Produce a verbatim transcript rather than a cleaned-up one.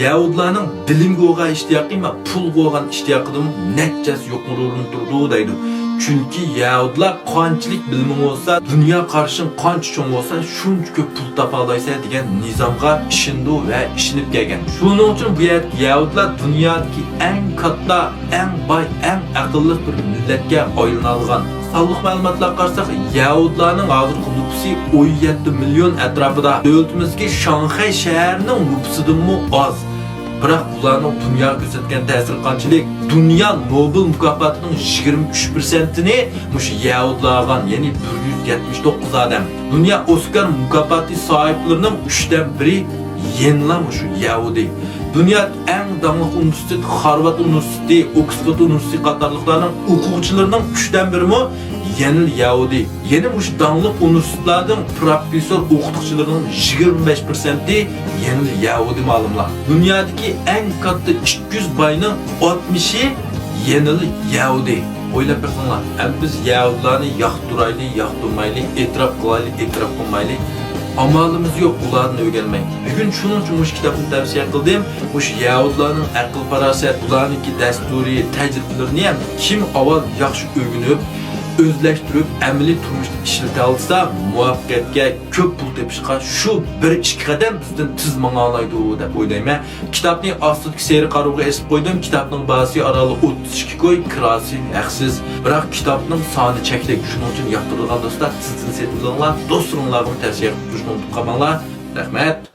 يەھۇدىيلارنىڭ بىلىمگە بولغان ئىشتىياقى ۋە پۇلغا بولغان ئىشتىياقىدىن نەچچە ھەسسە يۇقىرى ئورۇندا تۇرىدۇ دەيدۇ. چۈنكى يەھۇدىيلار قانچىلىك بىلىمىڭ بولسا، دۇنيا قارىشىڭ قانچە چوڭ بولسا، شۇنچە كۆپ پۇل تاپالايسەن دېگەن نىزامغا ئىشىنىدۇ ۋە ئىشىنىپ كەلگەن. شۇنىڭ ئۈچۈن بۇ يەردىكى يەھۇدىيلار دۇنيادىكى ئەڭ كاتتا، ئەڭ باي، ئەڭ ئەقىللىق بىر مىللەتكە ئايلىنالىغان. سانلىق مەلۇماتلارغا قارىساق، يەھۇدىيلارنىڭ ھازىرقى نوپۇسى ئون يەتتە مىليون ئەتراپىدا. دۆلىتىمىزدىكى شاڭخەي شەھىرىنىڭ نوپۇسىدىنمۇ ئاز. بىراق بۇلارنىڭ دۇنياغا كۆرسەتكەن تەسىرى قانچىلىك؟ دۇنيا نوبېل مۇكاپاتىنىڭ يىگىرمە ئۈچ پىرسەنتىنى مۇشۇ يەھۇدىيلار ئالغان، يەنى بىر يۈز يەتمىش توققۇز ئادەم. دۇنيا ئوسكار مۇكاپاتى ساھىبلىرىنىڭ ئۈچتىن بىرى يەنىلا مۇشۇ يەھۇدىي. دۇنيا ئەڭ داڭلىق ئۇنىۋېرسىتېت، خارۋارد ئۇنىۋېرسىتېتى، ئوكسفورد ئۇنىۋېرسىتېتى قاتارلىقلارنىڭ ئوقۇغۇچىلىرىنىڭ ئۈچتىن بىرىمۇ يەنىلا يەھۇدىي. يەنە مۇشۇ داڭلىق ئۇنىۋېرسىتېتلاردىن پروفېسسور ئوقۇتقۇچىلىرىنىڭ يىگىرمە بەش پىرسەنتى يەنىلا يەھۇدىي مۇئەللىملەر. دۇنيادىكى ئەڭ كاتتا ئىككى يۈز باينىڭ ئاتمىشى يەنىلا يەھۇدىي. ئويلاپ بېقىڭلار، ئەمدى بىز يەھۇدىيلارنى ياقتۇرايلى، ياقتۇرمايلى، ئېتىراپ قىلايلى، ئېتىراپ قىلمايلى، ئامالىمىز يوق ئۇلاردىن ئۆگەنمەي. بۈگۈن شۇنىڭ ئۈچۈن مۇشۇ كىتابنى تەۋسىيە قىلدىم. مۇشۇ يەھۇدىيلارنىڭ ئەقىل-پاراسەت، ئۇلارنىڭكى دەستۇرى، تەجرىبىلىرىنى ھەم كىم ئاۋۋال ياخشى ئۆگىنىپ، ئۆزلەشتۈرۈپ، ئەمەلىي تۇرمۇشتا ئىشلىتەلىسا، مۇۋەپپەقىيەتكە، كۆپ پۇل تېپىشقا شۇ بىر ئىككى قەدەم بىزدىن تېز ماڭالايدۇ دەپ ئويلايمەن. كىتابنى ئاستىدىكى سېرىق ئارىغا ئېسىپ قويدۇم. كىتابنىڭ باھاسى ئارالىق ئوتتۇز ئىككى كوي، كىراسى ھەقسىز. بىراق كىتابنىڭ سانى چەكلىك. شۇنىڭ ئۈچۈن ياقتۇرىدىغان دوستلار تېزدىن سېتىۋېلىڭلار، دوستلىرىڭلارغىمۇ تەۋسىيە قىلىپ تۇرۇشنى ئۇنتۇپ قالماڭلار. رەھمەت.